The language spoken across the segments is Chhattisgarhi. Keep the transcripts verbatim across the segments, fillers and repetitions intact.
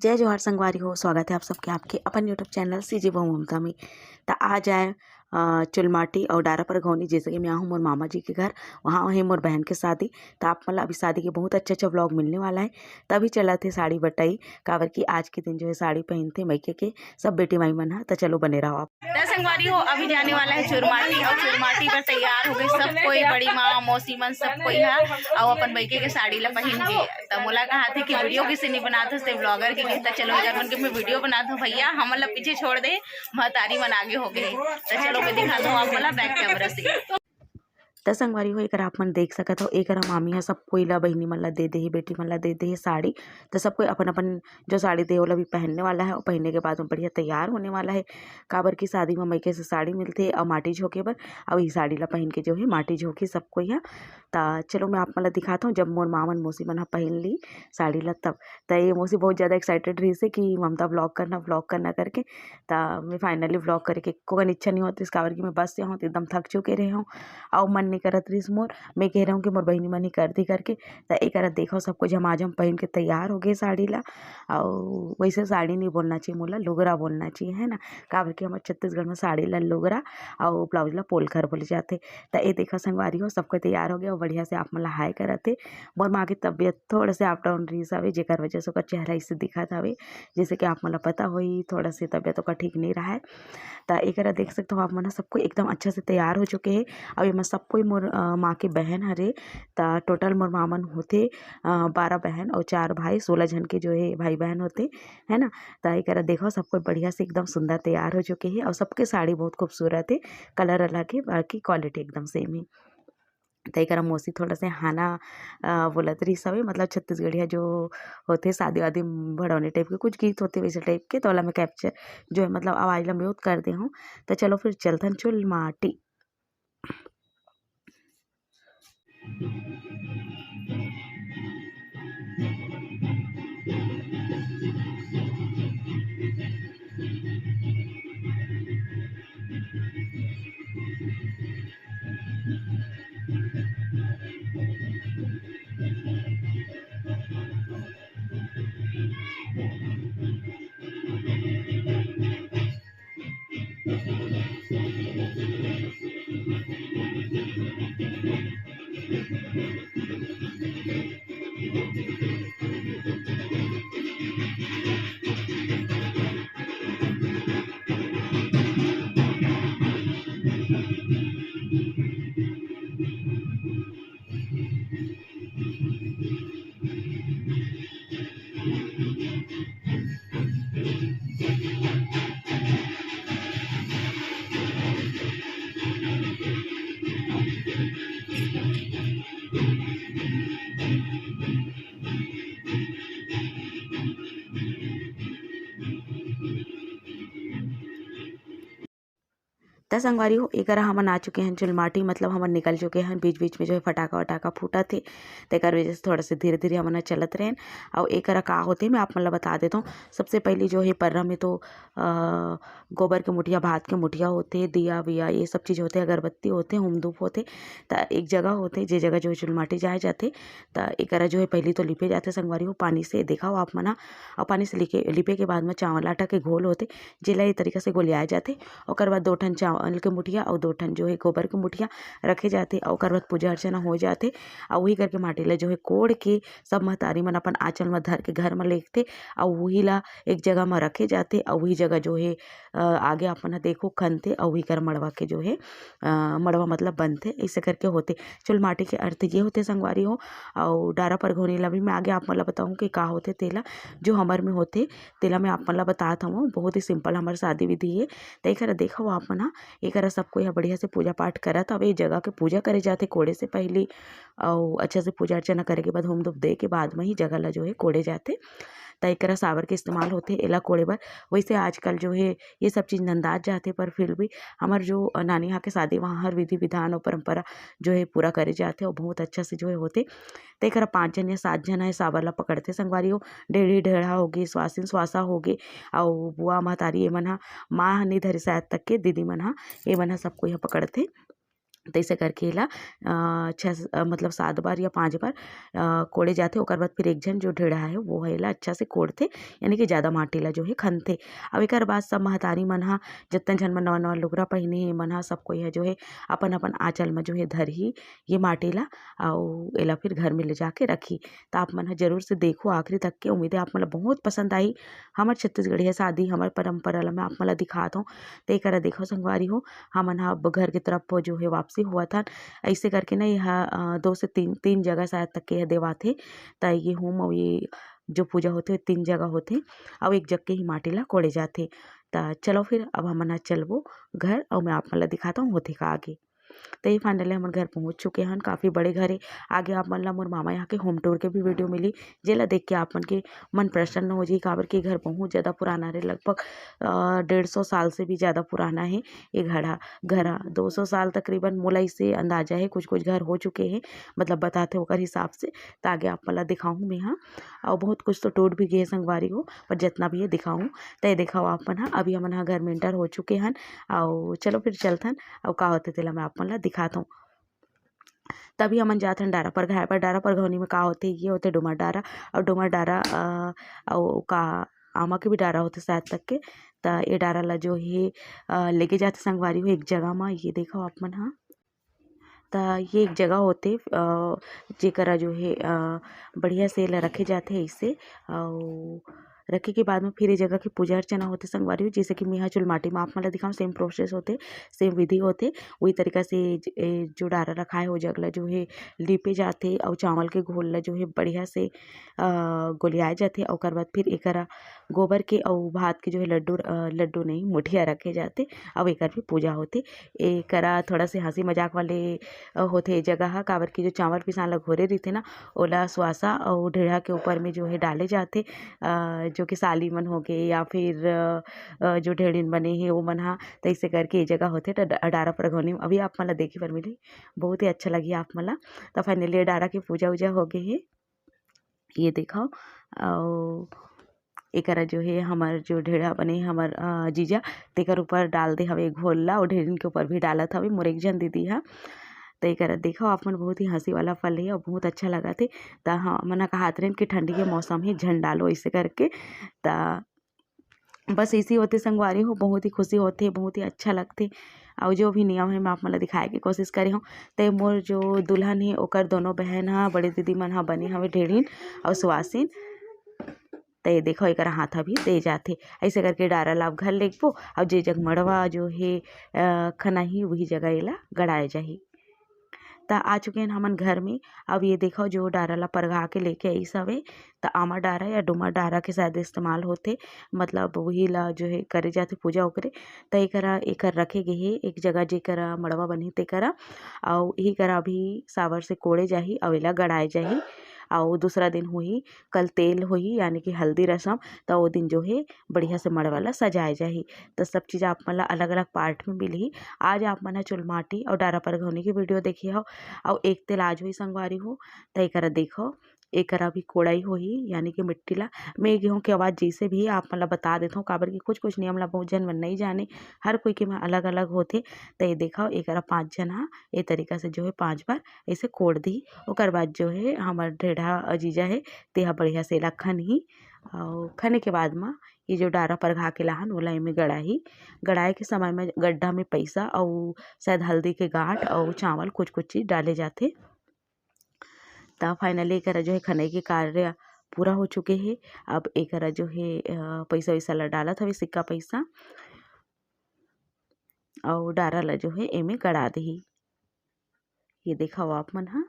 जय जोहार संगवारी हो, स्वागत है आप सबके आपके अपन YouTube चैनल सीजी बहू ममता में। त आज आए, अ, चुलमाटी और डारा परघौनी, जैसे कि मैं आहूँ मोर मामा जी के घर, वहाँ हे मोर बहन के शादी। त आप मन ला अभी शादी के बहुत अच्छा अच्छा vlog मिलने वाला है। तभी चलत हे साड़ी बटाई, काबर कि आज के दिन जो है साड़ी पहनथे मइके के सब बेटी माई मन ह। त चलो बने रहो आप। त संगवारी हो, अभी जाने वाला है चुरमाटी और चुरमाटी बर तैयार हो गए सब कोई, बड़ी माँ, मौसी मन, सब कोई ह। और अपन मइके के साड़ी ला पहन के, त मोला कहा थे कि वीडियो किसे नहीं बनात हस, ते vlogger के, त चलो एकर मन के मैं वीडियो बनात हूँ भैया, हमन ला पीछे छोड़ दे, महतारी मन आगे हो गए। त चलो मैं दिखात हूँ आप मन ला back camera से। त संगवारी हो, एकर आप मन देख सकत हो, एकर मामी ह सब कोई ला, बहिनी मन ला दे दे हे, बेटी मन ला दे दे हे साड़ी। त सब कोई अपन अपन जो साड़ी दे ओला भी पहनने वाला है और पहनने के बाद में बढ़िया तैयार होने वाला है, काबर की शादी में मइके से साड़ी मिलथे और माटी झोंके बर, और ये साड़ी ला पहन के जो है माटी झोंकी सब कोई ह। त चलो मैं आप मन ला दिखात हूँ, जब मोर माँ मन मौसी मन ह पहन ली साड़ी ला तब। त ये मौसी बहुत ज़्यादा excited रहिस हे कि ममता vlog करना, vlog करना करके। त मैं finally vlog करे के एको कन इच्छा नहीं होत रिहिस, काबर कि मैं बस से हूँ त एकदम थक चुके रहे हूँ, और मन नहीं करत रहिस मोर। मैं कह रहे हूँ कि मोर बहिनी मन ही कर दी करके। त एकरा देखो, सब कुछ हम आज हम पहन के तैयार हो गए साड़ी ला। और वैसे साड़ी नहीं बोलना चाहिए मोला, लुगरा बोलना चाहिए, है ना, काबर कि हमर छत्तीसगढ़ में साड़ी ला लुगरा और ब्लाउज ला पोलखर बोले जाथे। त ये देखो संगवारी हो, सबको तैयार हो गया और बढ़िया से आप मन ला हाय करत हे। मोर माँ की तबीयत थोड़ा से up down रहिस हवे, जेकर वजह से ओकर चेहरा इसे दिखत हवे, जैसे कि आप मन ला पता होही, थोड़ा से तबीयत ओकर ठीक नहीं रहा है। त एकरा देख सकते हो आप मन ह, सब कोई एकदम अच्छा से तैयार हो चुके हे। अब एमा सब कोई मोर, अ, माँ के बहन हरे, त total मोर माँ मन होथे, अ, बारह बहन और चार भाई, सोलह झन के जो है भाई बहन होथे, है ना। त एकरा देखो, सब कोई बढ़िया से एकदम सुंदर तैयार हो चुके हे और सबके साड़ी बहुत खूबसूरत है, colour अलग है, बाकी quality एकदम same है। त एकरा मौसी थोड़ा से हाना, अ, बोलत रहिस हवे, मतलब छत्तीसगढ़िया जो होथे शादी वादी में भड़ौनी type के कुछ गीत होथे वैसे type के, त ओला मैं capture जो है मतलब आवाज ला mute कर दे हूँ। त चलो फिर चलथन चुलमाटी। त संगवारी हो, एकरा हमन आ चुके हैं चुलमाटी, मतलब हमन निकल चुके हैं। बीच-बीच में जो है फटाका वटाका फूटत हे, तेकर वजह से थोड़ा से धीरे-धीरे हमन ह चलत रहेन। अउ एकरा का होथे, मैं आप मन ल बता देत हौं। सबसे पहली जो है पर्रा में तो, अ, गोबर के मुठिया, भात के मुठिया होथे, दिया विया ये सब चीज होथे, अगरबत्ती होथे, हुमधूप होथे। त एक जगह होथे, जे जगह जो है चुलमाटी जाए जाथे, त एकरा जो है पहली तो लिपे जाथे संगवारी हो पानी से, देखा हो आप मन ह। अउ पानी से लिके, लिपे के बाद में चावल आटा के घोल होथे, जेला ये तरीका से गोलियाए जाथे। ओकर बाद दो ठन चावल के मुठिया अउ दो ठन जो है गोबर के मुठिया रखे जाथे, अउ ओकर बाद पूजा अर्चना हो जाथे। अउ उही करके माटी ला जो है कोड़ के सब महतारी मन अपन आंचल म धर के घर म लेगथे, अउ उही ला एक जगह म रखे जाथे, अउ उही जगह जो है, अ, आगे अपन ह देखो खनथे, अउ उही कर मड़वा के जो है, अ, मड़वा मतलब बनथे, ऐसे करके होथे। चुलमाटी के अर्थ ये होथे संगवारी हो। अउ डारा परघोनी ला भी मैं आगे आप मन ला बताहूँ कि का होथे तेला, जो हमर में होथे तेला मैं आप मन ला बतात हवं। बहुत ही simple हमर शादी विधि हे। त एकर देखव आप मन ह, एकर सब कोई ह बढ़िया से पूजा पाठ करत हवे। ए जगह के पूजा करे जाथे कोड़े से पहिली, अउ अच्छा से पूजा अर्चना करे के बाद, होम धूप दे के बाद म ही जगह ला जो है कोड़े जाथे। त एकरा साबर के इस्तेमाल होथे एला कोड़े बर। वैसे आजकल जो है ये सब चीज नंदात जाथे, पर फिर भी हमर जो, अ, नानी हा के शादी, वहाँ हर विधि विधान और परंपरा जो है पूरा करे जाथे और बहुत अच्छा से जो है होथे। त एकरा पाँच झन या सात झन ह साबर ला पकड़थे संगवारी हो। डेढ़ी ढेढ़ा होगे, स्वासिन स्वासा होगे, अउ बुआ महतारी एमन ह, माँ ह नइ धरे शायद तक के, दीदी मन ह, एमन ह सब कोई ह पकड़थे। तइसे करके एला अ, छः स-, अ, मतलब सात बार या पाँच बार अ, कोड़े जाथे। ओकर बाद फिर एक झन जो ढेढ़ा हे, वो ह एला अच्छा से कोड़थे, यानी कि ज़्यादा माटी ला जो हे खनथे। अब एकर बाद सब महतारी मन ह, जतना झन मन नवा-नवा लुगरा पहिने हे, मन ह सब कोई ह जो हे अपन-अपन आँचल म जो हे धरही ये माटी ला, अउ एला फिर घर में ले जाके रखही। त आप मन ह जरूर से देखो आखिरी तक के, उम्मीद है आप मन ला बहुत पसंद आही। हमर छत्तीसगढ़िया शादी, हमर परंपरा ला मैं आप मन ला दिखात हौं। त एकरा देखो संगवारी हो, हमन ह अब घर के तरफ जो हे वापसी होवत हन। अइसे करके ना, ये ह, अ, दो से तीन, तीन जगह शायद तक के ये देवाथे। त ये होम अउ ये जो पूजा होथे, तीन जगह होथे, अउ एक जग के ही माटी ला कोड़े जाथे। त चलो फिर, अब हमन ह चलबो घर, अउ मैं आप मन ला दिखात हौं होथे का आगे। त ये finally हमन घर पहुँच चुके हन। काफ़ी बड़े घर हे। आगे आप मन ला मोर मामा यहाँ के home tour के भी video मिली, जेला देख के आप मन के मन प्रसन्न हो जाही, काबर कि ये घर बहुत ज़्यादा पुराना हरे, लगभग, अ, डेढ़ सौ साल से भी ज़्यादा पुराना हे ये घर ह। घर ह दो सौ साल तकरीबन, मोला इसे अंदाजा हे, कुछ-कुछ घर हो चुके हे, मतलब बताथे ओकर हिसाब से। त आगे आप मन ला दिखाहूँ मैं ह, अउ बहुत कुछ तो टूट भी गे हे संगवारी हो, पर जितना भी हे दिखाहूँ। त ये देखाओ आप मन ह, अभी हमन ह घर में enter हो चुके हन, अउ चलो फिर चलथन, अउ का होथे तेला मैं आप मन ला दिखात हौं। तभी हमन जाथन डारा परघाए बर। डारा परघौनी में का होथे? ये होथे डोमर डारा, अउ डोमर डारा, अ, अउ का आमा के भी डारा होथे शायद तक के। त ये डारा ला जो हे, अ, लेके जाथे संगवारी हो एक जगह म। ये देखो आप मन ह, त ये एक जगह होथे, अ, जेकरा जो हे, अ, बढ़िया से एला रखे जाथे अइसे, अउ रखे के बाद में फिर ये जगह के पूजा अर्चना होथे संगवारी हो। जैसे कि मेहा चुलमाटी म आप मन ला दिखाऊँ, same process होथे, same विधि होथे। वही तरीका से ज-, ए, जो डारा रखाए हो, जग ला जो हे लीपे जाथे, अउ चावल के घोल ला जो हे बढ़िया से, अ, गोलियाए जाथे। ओकर बाद फिर एकरा गोबर के अउ भात के जो हे लड्डू, अ, लड्डू नहीं, मुठिया रखे जाथे, अउ एकर भी पूजा होथे। एकरा थोड़ा से हँसी मजाक वाले, अ, होथे ए जगह ह, काबर कि जो चावल पिसान ला घोरे रहिथे ना, ओला सुवासा अउ ढेढ़ा के ऊपर में जो हे डाले जाथे, अ, जो कि साली मन होगे या फिर, अ, अ, जो ढेढ़िन बने हे, ओ मन ह तइसे करके ए जगह होथे। त ड-, डारा परघौनी अभी आप मन ला देखे बर मिलही, बहुत ही अच्छा लगही आप मन ला। त finally डारा के पूजा उजा हो गे हे, ये देखो। अउ एकरा जो हे हमर जो ढेढ़ा बने हे हमर, अ, जीजा, तेकर ऊपर डाल दे हवे घोल ला, अउ ढेढ़िन के ऊपर भी डालत हवे मोर एक झन दीदी ह। त एकरा देखो आप मन, बहुत ही हँसी वाला पल हे अउ बहुत अच्छा लगत हे। त हमन ह कहात रहेन कि ठंडी के मौसम हे, झन डालो अइसे करके। त बस इसी होथे संगवारी हो, बहुत ही खुशी होथे, बहुत ही अच्छा लगथे। अउ जो भी नियम हे, मैं आप मन ला दिखाए के कोशिश करे हौं। ते मोर जो दुल्हन हे, ओकर दोनों बहन ह, बड़े दीदी मन ह बने हवे ढेढ़िन अउ सुवासिन। ते देखो, एकर हाथ अभी दे जाथे। अइसे करके डारा ला अब घर लेगबो, अउ जे जग मड़वा जो हे, अ, खनाही, वही जगह एला गड़ाए जाही। त आ चुके हन हमन घर में। अब ये देखो, जो डारा ला परघा के लेके आइस हवे, त आमा डारा या डोमर डारा के शायद इस्तेमाल होथे, मतलब वही ला जो हे करे जाथे पूजा ओकरे। त एकरा, एकर रखे गे हे एक जगह, जेकरा मड़वा बनही तेकरा, अउ इही करा अभी सावर से कोड़े जाही अउ एला गड़ाए जाही। अउ दूसरा दिन होही, कल तेल होही, यानी कि हल्दी रसम, त ओ दिन जो हे बढ़िया से मड़वा ला सजाए जाही। त सब चीज आप मन ला अलग-अलग part में मिलही। आज आप मन ह चुलमाटी अउ डारा परघौनी के video देखे हव, अउ एक तेल आज होही संगवारी हो, त एकरा देखो, एकरा भी कोड़ाई होही, यानी कि मिट्टी ला। मैं गेहूं के आवाज जैसे भी आप मन ला बता देथव, काबर कि कुछ-कुछ नियम ला बहुत झन मन नइ जाने, हर कोई के में अलग-अलग होथे। त ये देखव, एकरा पांच झन ह ए तरीका से जो हे पांच बार ऐसे कोड़ दिही। ओकर बाद जो हे हमर ढेढ़ा जीजा हे, तेहा बढ़िया से एला खनही, अउ खने के बाद म ये जो डारा परघा के लाहन, ओला एमे गड़ाही। गड़ाए के समय में गड्ढा में पैसा अउ शायद हल्दी के गांठ अउ चावल, कुछ-कुछ चीज डाले जाथे। त finally एकरा जो हे खनई के कार्य पूरा हो चुके हे। अब एकरा जो हे, अ, पैसा वैसा ला डालत हवे, सिक्का पैसा, अउ डारा ला जो हे एमे गड़ा देही। ये देखव आप मन ह।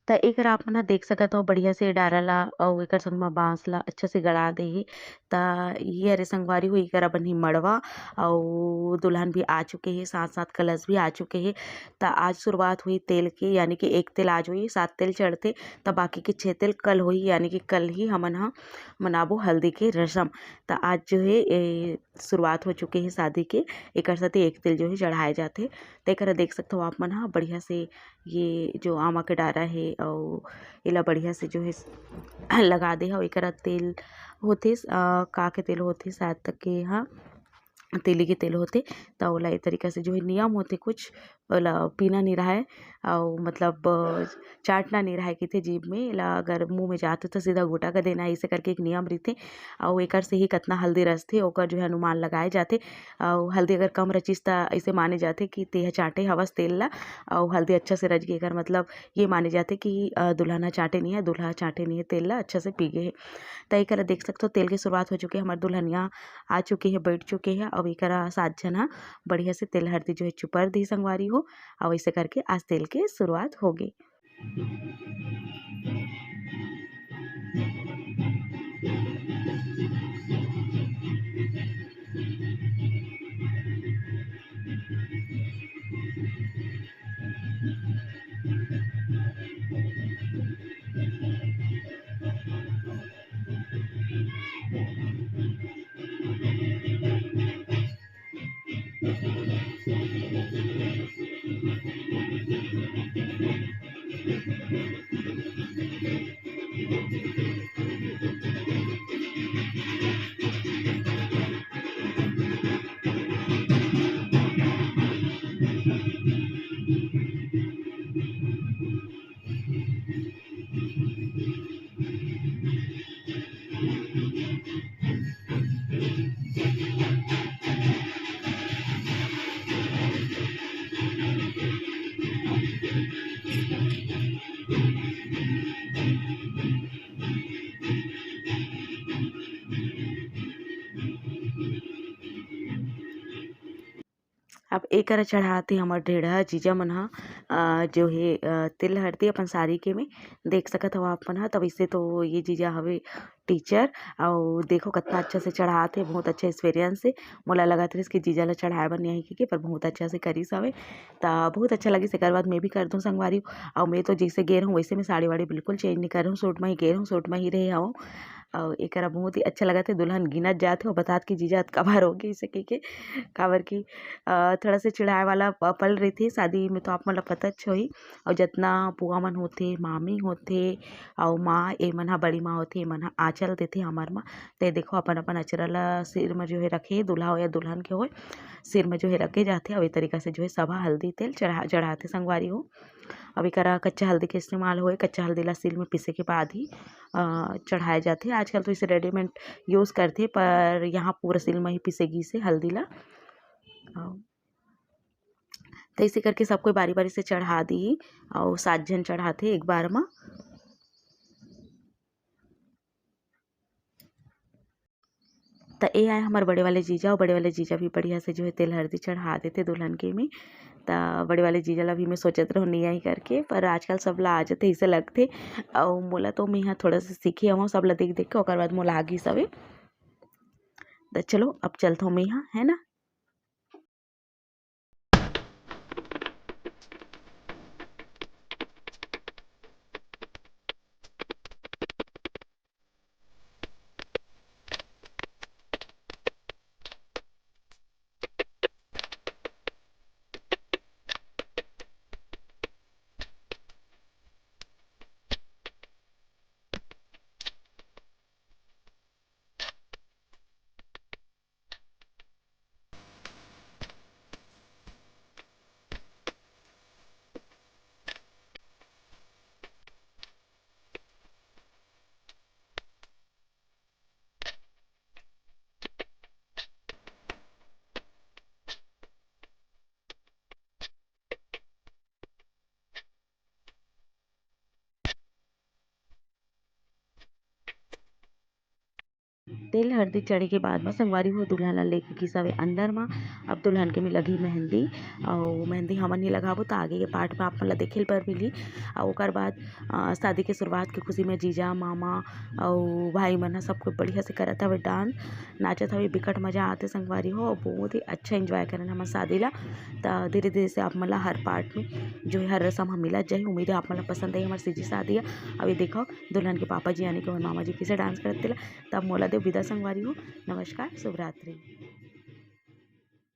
त एकर आप मन ह देख सकत हव, बढ़िया से डारा ला अउ एकर संग म बांस ला अच्छा से गड़ा दे हे। त ये हरे संगवारी हो, एकर बनही मड़वा, अउ दुल्हन भी आ चुके हे, साथ-साथ कलश भी आ चुके हे। त आज शुरुआत होही तेल के, यानी कि एक तेल आज होही, सात तेल चढ़थे, त बाकी के छह तेल कल होही, यानी कि कल ही हमन ह मनाबो हल्दी के रसम। त आज जो हे, ए, शुरुआत हो चुके हे शादी के, एकर सेती एक तेल जो हे चढ़ाए जाथे। त एकर देख सकथव आप मन ह, बढ़िया से ये जो आमा के डारा हे अउ एला बढ़िया से जो हे लगा दे हव। एकरा तेल होथे, अ, का के तेल होथे, शायद तक के ह तेली के तेल होथे, त ओला ए तरीका से जो हे नियम होथे कुछ, ओला पीना नइ रहय अउ मतलब, अ, चाटना नइ रहय कहिथे जीभ में, एला अगर मुँह में जाथे त सीधा घुटा के देना हे, अइसे करके एक नियम रहिथे। अउ एकर से ही कतना हल्दी रचथे, ओकर जो हे अनुमान लगाए जाथे। अउ हल्दी अगर कम रचिस, त अइसे माने जाथे कि तेहा चाटे हवस तेल ला, अउ हल्दी अच्छा से रच गे, एकर मतलब ये माने जाथे कि, अ, दुल्हन ह चाटे नइ हे, दूल्हा ह चाटे नइ हे, तेल ला अच्छा से पी गे हे। त एकर देख सकथव, तेल के शुरुआत हो चुके हे, हमर दुल्हनिया आ चुके हे, बैठ चुके हे। अउ एकर सात झन ह बढ़िया से तेल हरदी जो हे चुपर दी संगवारी हो, अउ अइसे करके आज तेल के शुरुआत हो गे। अब एकरा चढ़ाथे हमर ढेढ़ा जीजा मन ह, अ, जो हे, अ, तिल हरदी अपन सारी के में देख सकत हव आप मन ह। त वइसे तो ये जीजा हवे टीचर, अउ देखो कतना अच्छा से चढ़ात हे, बहुत अच्छा एक्सपीरियंस हे। मोला लगत रहिस कि जीजा ला चढ़ाए बर नइ आही कहिके, पर बहुत अच्छा से करिस हवे, त बहुत अच्छा लगिस। एकर बाद मैं भी कर दूँ संगवारी, अउ मैं तो जइसे गे रहूँ वइसे मैं साड़ी वाड़ी बिल्कुल चेंज नइ कर रहूँ, सूट म ही गे रहूँ, सूट म ही रहे हवँ। अउ एकरा बहुत ही अच्छा लगत हे, दुल्हन गिनत जात हे, अउ बतात कि जीजा अतका बार हो गे, अइसे कहिके, काबर कि, अ, थोड़ा से चिढ़ाए वाला प-, पल रहिथे शादी में, तो आप मन ला पता अच्छा होही। अउ जतना पुआ मन होथे, मामी होथे, अउ माँ, ए मन ह बड़ी माँ होथे, ए मन ह आँचल देथे हमर माँ। ते देखो, अपन-अपन अचरा ला सिर म जो हे रखे, दूल्हा हो या दुल्हन के होय, सिर म जो हे रखे जाथे। अउ ए तरीका से जो हे सभा हल्दी तेल चढ़ा, चढ़ाथे संगवारी हो। अब एकरा कच्चा हल्दी के इस्तेमाल होय, कच्चा हल्दी ला सिल में पीसे के बाद ही, अ, चढ़ाए जाथे। आजकल तो इसे रेडीमेड यूज़ करथे, पर यहाँ पूरा सिल में ही पीसे गीसे हल्दी ला। अ, तइसे करके सब कोई बारी-बारी से चढ़ा दिही, अउ सात झन चढ़ाथे एक बार म। त ए आए हमर बड़े वाले जीजा, अउ बड़े वाले जीजा भी बढ़िया से जो हे तेल हरदी चढ़ा देथे दुल्हन के में। त बड़े वाले जीजा ला भी मैं सोचत रहूँ नइ आही करके, पर आजकल सब ला आ जथे, अइसे लगथे। अउ मोला तो मैं ह थोड़ा सा सीखे हवँ, सब ला देख-देख के, ओकर बाद मोला आ गिस हवे। त चलो, अब चलथौं मैं ह, है ना? तेल हरदी चढ़े के बाद म संगवारी हो दुल्हन ला लेके गिस हवे अंदर म। अब दुल्हन के में लगही मेहंदी, अउ मेहंदी हमन ही लगाबो त आगे के पार्ट म आप मन ला देखे बर मिलही। अउ ओकर बाद अ, शादी के शुरुआत के खुशी में जीजा, मामा अउ भाई मन ह सब कोई बढ़िया से करत हवे डांस, नाचत हवे, बिकट मजा आथे संगवारी हो। अउ बहुत ही अच्छा एंजॉय करन हमन शादी ला। त धीरे धीरे से आप मन ला हर पार्ट में जो है हर रसम ह मिलत जाही। उम्मीद है आप मन ला पसंद आई हमर सीजी शादी ह। अभी देखो दुल्हन के पापा जी यानी कि हमर मामा जी कैसे डांस करत तेला। तब मोला देव विदा संगवारी हो। नमस्कार, शुभ रात्रि।